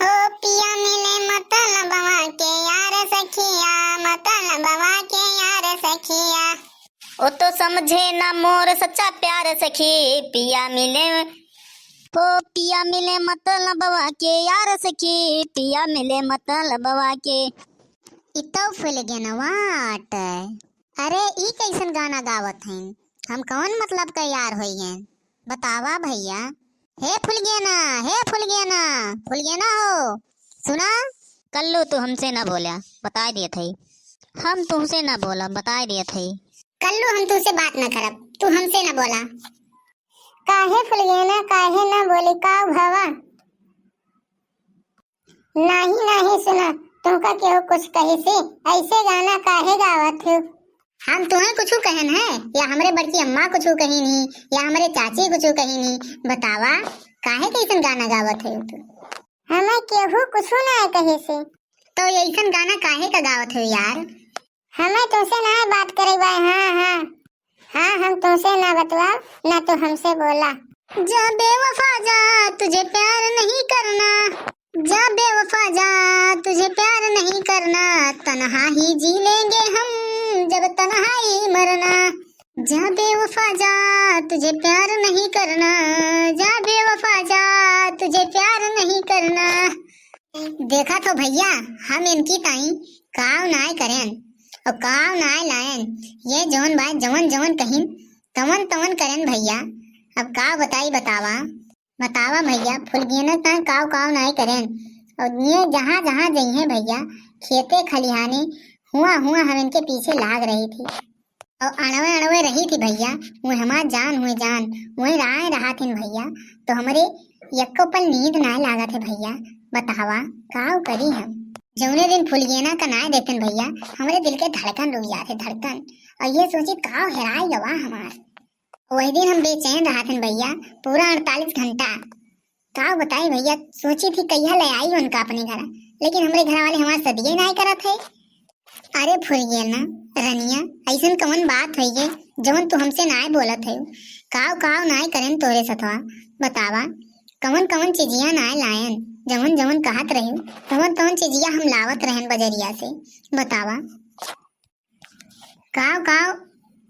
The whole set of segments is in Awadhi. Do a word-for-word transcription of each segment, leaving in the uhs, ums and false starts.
ओ पिया मिले मतलबवा के यार सखिया, मतलबवा के यार सखिया। ओ तो समझे ना मोर सच्चा प्यार सखी, पिया मिले, ओ पिया मिले मतलबवा के यार सखी, पिया मिले मतलबवा के। ई तो फुलगेनवा आटे। अरे, ई कैसन गाना गावत हैं? हम कौन मतलब का यार होइगेन? बतावा भइया। हे फुलगेना, हे फुलगेना, फुलगेना हो, सुना? कल्लू, तू हमसे ना बोला, बताइ दियत हई। हम तुहसे ना बोला, बताइ दियत हई। कल्लू, हम तुहसे बात ना करब, तू हमसे ना बोला। काहे फुलगेना, काहे ना बोली, का भवा? नाही, नाही सुना, तुमका केहू कुछ कही से, ऐसे गाना काहे गावत हो? हम तुम्हें कुछ कहन है, या हमरे बड़की अम्मा कुछ कही नहीं, या हमरे चाची कुछ कही नहीं? बतावा, काहे कैसन गाना गावत हो तू? हमें केहू कुछ ना कहे से। तो ऐसन गाना काहे का गावत हो यार? हमें तुमसे ना बात करे बाय, हाँ, हाँ। हाँ, हम तुमसे ना बतवाब, ना तू हमसे बोला। जा बेवफा जा, तुझे प्यार नहीं करना। जा बेवफा जा, तुझे प्यार नहीं करना। तन्हा ही जी लेंगे हम, जब तन्हाई मरना। जा बेवफा जा, तुझे प्यार नहीं करना। जा बेवफा जा, तुझे प्यार नहीं करना। देखा तो भइया, हम इनकी ताई काव नाय करेन और काव नाय लायन। ये जवन बाय जवन जवन कहिन, तवन तवन करेन भइया। अब का बताई, बतावा, बतावा भइया, फुलगेना ताई काव काव नाय करेन। और ये जहाँ जहाँ जइहें भइया, खेते खलिहाने, हुआ हुआ हम इनके पीछे लाग रही थी। और अड़वे अड़वे रही थी भइया, वह हमार जान हुए जान, वह राय रहा थिन भइया, तो हमरे यक्को पल नींद ना लागत है भइया। बतावा, काव करी हम? जौने दिन फुलगेना का नाय देखन भइया, हमरे दिल के धड़कन रुक जाते, धड़कन। और ये सोची काव हेराई गवा हमार। वही दिन हम बेचैन रहा थिन भइया, पूरा अड़तालीस घंटा। का बताई भइया, सोची थी कहिया ले आई उनका अपने घर, लेकिन हमरे घर वाले हमार सदिये नाय करत है। अरे फुलगेना रनिया, ऐसन कवन बात होइगे जवन तू हमसे नाय बोलत है? काव काव नाय करेन तोरे सथवा? बतावा, कवन कवन चिजिया नाय लायन? जवन जवन कहत रही, तवन तवन चिजिया हम लावत रहन बजरिया से। बतावा। काव काव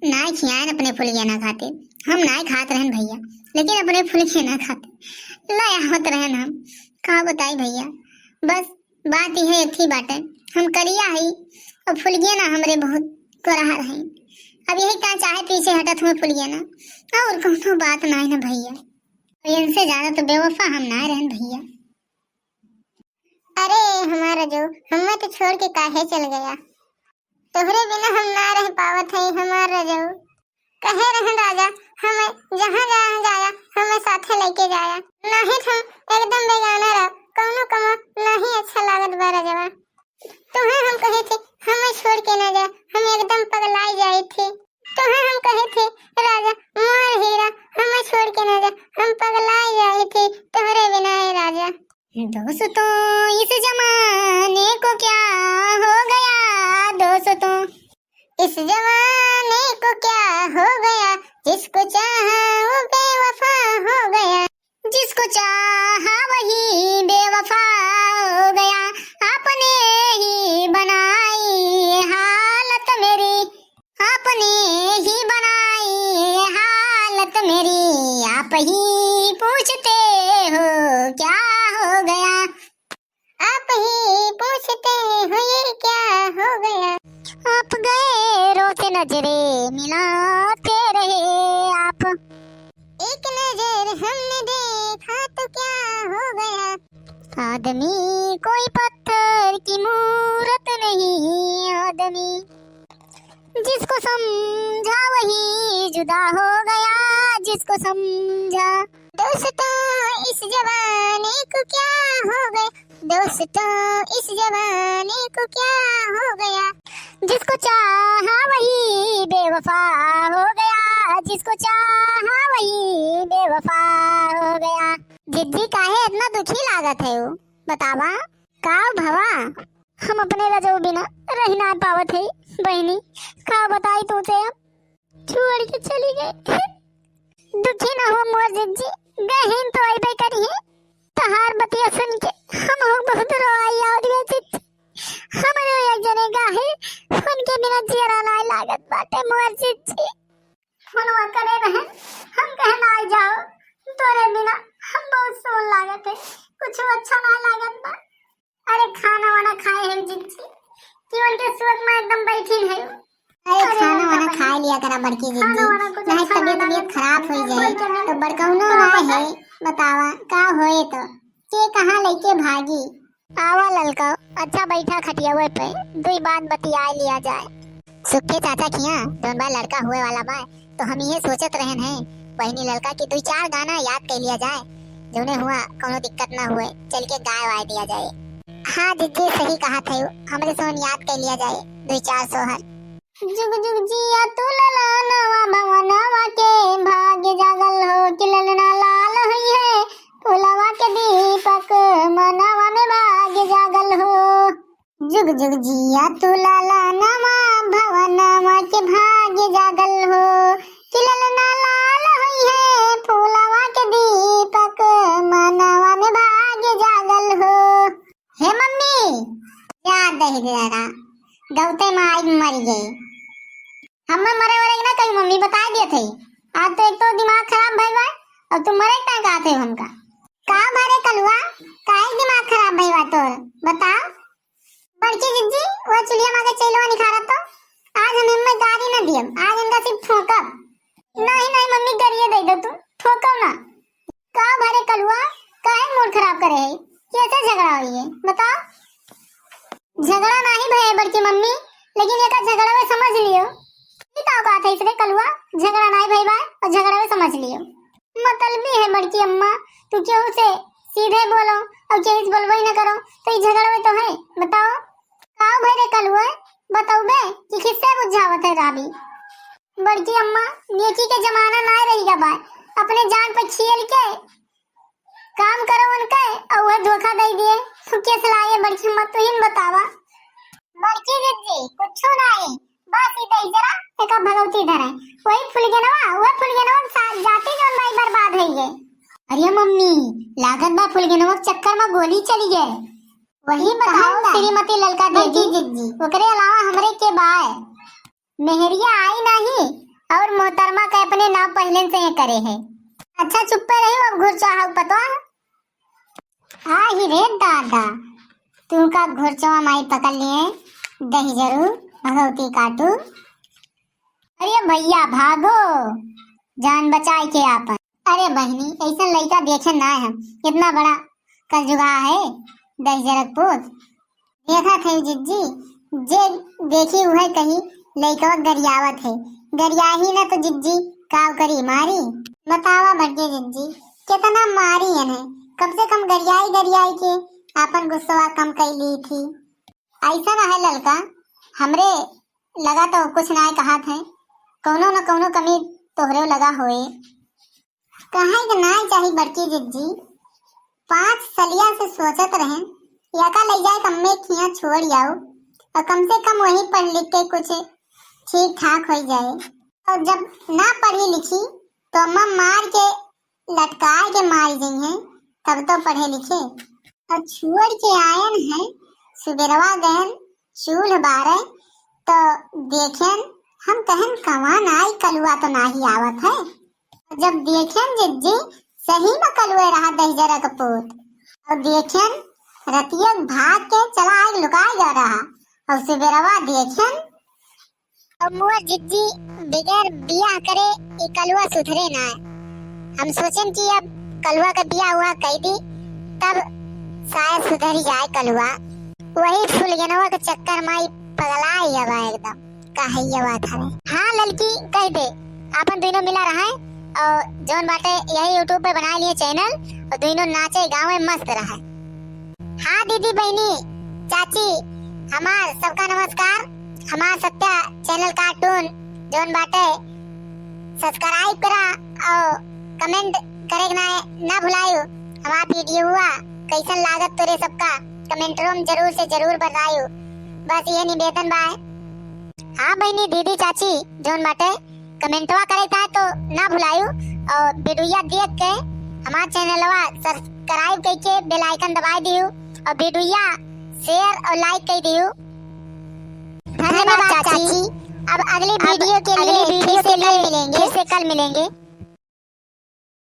नाय खियायन अपने फुलगेना खातिर। हम नाय खात रहन भइया, लेकिन अपने फुलगेना खातिर ले आवत रहन हम। का बताई भइया, बस बात इहे एक ही बाटे, हम करिया हई और फुलगेना हमरे बहुत गोरहर हई। अब यही का चाहे पीछे हटत हुए फुलगेना, और कौनो बात नाय ना भइया। और इनसे ज्यादा तो बेवफा हम नाय रहन भइया। अरे हमार रजऊ, हमें तो छोड़ के काहे चल गया? तोहरे बिना हम ना रह पावत हई हमार रजऊ। कहे रहन राजा, हमें जहाँ जाया जाया, हमें साथे लेके जाया, नहीं तो हम एकदम बेगाना रह, कौनो कमा नहीं अच्छा लागत बा रजवा। तुम्हें हम कहे थे, हमें छोड़ के ना जा, हम एकदम पगलाई जाए थे। तुम्हें हम कहे थे, राजा मोहर हीरा, हमें छोड़ के ना जा, हम पगलाई जाए थे तोहरे बिना, ए राजा। दोस्तों, इस जमाने को क्या हो गया, दोस्तों, इस जमाने को क्या हो गया, जिसको चाहा वो बेवफा हो गया। जिसको चाहा वही बेवफा हो गया, आपने ही बनाई हालत मेरी, आपने ही बनाई हालत मेरी, आप ही पूछते हो क्या हो गया। आप ही पूछते हो ये क्या हो गया। आप गैरों से नजरे मिलाते रहे आप। एक नजर हमने देखा तो क्या हो गया। आदमी कोई पत्थर की मूरत नहीं, आदमी जिसको समझा वही जुदा हो गया, जिसको समझा। दोस्तों, इस जमाने को क्या हो गया? दोस्तों, इस जमाने को क्या हो गया? जिसको चाहा वही बेवफा हो गया, जिसको चाहा वही बेवफा हो गया। जिज्जी, काहे इतना दुखी लागत है वो? बतावा, का भवा? हम अपने रजऊ बिना रह ना पावत है बहिनी, का बताई तोसे अब? छोड़ के चली गई। दुखी ना हो मोर जिज्जी, गहिन तो अइबे करी है। तहार बतिया सुन के हम हो अच्छा ना लागत बा। अरे खाना वाना खाए है जिज्जी, कि उनके सुरत में एकदम बैठी है। अरे अरे खाना उनका वाना बहिन, खाए लिया करा बड़की जिज्जी, खाना वाना कुछ नहीं अच्छा तबीयत ना तबीयत लागत। खराब हो जाए तो बड़कौनो ना है, बतावा का होए तो के कहाँ लेके भागी। आवा ललका, अच्छा बैठा खटियावे पे, दुई बात बतिया लिया जाए। सुखे चाचा किया जौन बा लड़का हुए वाला बा, तो हम इहे सोचत रहन है बहिनी ललका कि दुई चार गाना याद कर लिया जाए, जौने हुआ कौनो दिक्कत ना हुए, चल के गाय वाय दिया जाए। हाँ जिज्जी सही कहा थे, हमरे सोन याद कर लिया जाए दुई चार सोहर। जुग जुग जिया तू ललनवा भवनवा के भाग्य जागल हो, कि ललना लाल हुई है फुलवा के दीपक मनवा में भाग्य जागल हो। जुग जुग जिया तू ललनवा भवनवा के भाग्य जागल हो, कि ललना लाल हुई है फुलवा के दीपक मनवा में भाग्य जागल हो। हे मम्मी, याद दही दे दादा, गौते माई मर गए। हमें मरे वरे ना कहीं मम्मी बता दिए थे। आज तो एक तो दिमाग खराब भइल बा, और तू मरे का कहा थे हमका। का भरे कलुआ, काहे दिमाग खराब भइल बा तोर? बताओ। बड़की जिज्जी, वो चुलिया मांगे चैलवा निखारा तो आज हम इनमें गारी ना दियम, आज इनका सिर्फ ठोकब। नहीं नहीं मम्मी, गरिए दे दो तू, ठोको ना। का भरे कलुआ, काहे मूड खराब करे है? कैसे झगड़ा हुई है बताओ? झगड़ा नाही भय है बड़की मम्मी, लेकिन एका झगड़ा में समझ लियो। ई का बात है इसरे कलुआ, झगड़ा नाही भय बा और झगड़ा में समझ लियो। मतलबी है बड़की अम्मा, तू केहू से सीधे बोलो और केहू से बोलबो ही ना करो, तो ई झगड़ा में तो है। बताओ का भय रे कलुआ, बतौबे कि खिस्से बुझावत है राबी? बड़की अम्मा, नेकी के जमाना ना रही गवा बा, अपने जान पे खेल के काम करो उनके, और वह धोखा दे दिए। तू कैसे लाए बड़की अम्मा, तू ही न बतावा। बड़की जिज्जी, कुछो नहीं, बस ई दही जरा एका भगवती धरे, वही फुलगेनवा, वह फुलगेनवा के साथ जाती जौन भाई बर्बाद हो गए। अरे मम्मी, लागत बा फुलगेनवा के चक्कर में गोली चली गए। वही बताओ बताओ ना। श्रीमती ललका बड़की देवी, जिज्जी। ओकरे अलावा हमरे के बाय। मेहरिया आई नाही और मोहतरमा के अपने नाव पहले से ही करे है। अच्छा चुप्पे रही, अब घुरचौहा पतवा। आई रे दादा, तू का घुरचौहा माई पकड़ लिए, दही जरू भगवती काटू। अरे भैया भागो, जान बचाए के आपन। अरे बहिनी, ऐसन लइका देखे ना हम, इतना बड़ा कलजुगा है, दही जरक पूत। देखा थे जिज्जी, जे देखी उहे कही, लइकवा गरियावत है। गरियाही ना तो जिज्जी काव करी, मारी। बतावा बड़के जिज्जी, कितना मारी इन्हें, कम से कम गरियाई गरियाई के आपन गुस्सवा कम कई ली थी। ऐसा ना है ललका, हमरे लगा तो कुछ ना कहा थे, कौनो न कौनो कमी तोहरे लगा होए। कहे के नाय चाही बड़की जिज्जी, पाँच सलिया से सोचत रहेन, एका लइ जाए के अम्मे खिया छोड़ आऊ, और कम से कम वही पढ़ लिख के कुछ ठीक ठाक हो जाए। और जब ना पढ़ी लिखी तो अम्मा मार के लटकाए के मार जइहें, तब तो पढ़े लिखे। और छोड़ के आयन है, सुबेरवा गयन चूल्ह बारे, तो देखेन, हम कहन कवान आई कलुआ तो नाही आवत है। जब देखेन जिज्जी, सही में कलुए रहा दहिजरा का पूत। और देखेन रतिया भाग के चला आग लुकाए जा रहा। और सुबेरवा देखेन, अब मोर जिज्जी बगैर बियाह करे ई कलुआ सुधरे ना। हम सोचेन कि अब कलुआ का बियाह हुआ कई दी, तब शायद सुधर जाए कलुआ। वही फुलगेनवा के चक्कर में ई पगला ही हवा एकदम। का है ये बात हवे? हाँ ललकी, कह दे, आपन दोनों मिला रहे और जौन बाटे यही YouTube पे बना लिए channel और दोनों नाचे गावे मस्त रहे। हाँ दीदी बहनी चाची हमार सबका नमस्कार। हमार सत्या channel cartoon जौन बाटे subscribe करा और comment करे के ना, ना भुलायु। हमार video हुआ कैसन लागत तोरे सबका comment room जरूर से जरूर बतायु। बस ये निवेदन बा। हाँ बहनी दीदी चाची जौन बाटे कमेंटवा करे था तो ना भुलायु और वीडियो देख के हमार चैनलवा subscribe करके bell icon दबाए दियो और वीडियो share और like कर दियो। धन्यवाद चाची। अब अगली वीडियो के लिए फिर से कल मिलेंगे।